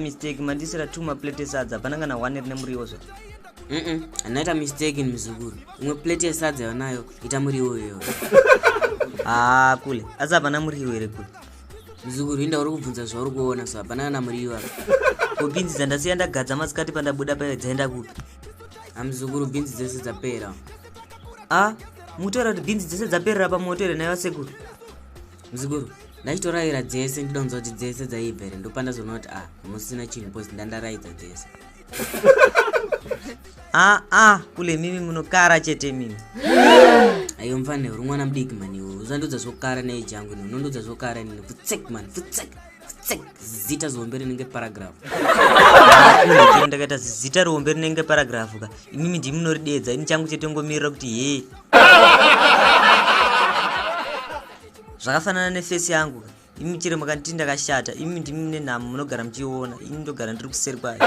mistake mandisira two maplate esadza hapana kana one rine muriwo zva Mm handinaita mistake ni muzukuru. Imwe plate yesadza yonayo ita muriwo iyoyo. Haa kule asi hapana muriwo here kule? Muzukuru inda uri kubvunza zvauri kuona so hapana kana muriwo apa. Ko bhinzi dzandasiya ndagadza masikati pandabuda paya dzaenda kupi? Amuzukuru bhinzi dzese dzapera. A mutaura kuti bhinzi dzese dzaperera pamoto here nhai vasekuru? Muzukuru ndachitorayira dzese ndinoda kunzwa kuti dzese dzaibva here ndopandazoona kuti ah musina chinhu bcause ndandaraidza dzese. Ah ah kule mimi munokara chete mimi. Ayo mfane uri mwana mudiki mani iwe usandudza zvokara neage yangu ini unondudza zvokara ini futsek man futsek futsek zita zihombe rinenge paragraph. Chero ndakaita zita rihombe rinenge paragraph ka imimi ndimi munoridedza ini changu chete ngomirira kuti hee. Zvakafanana nefesi yangu ka imi chero makanditi ndakashata imi ndimi mune nhamo munogara muchiona ini ndogara ndiri kuseri kwayo.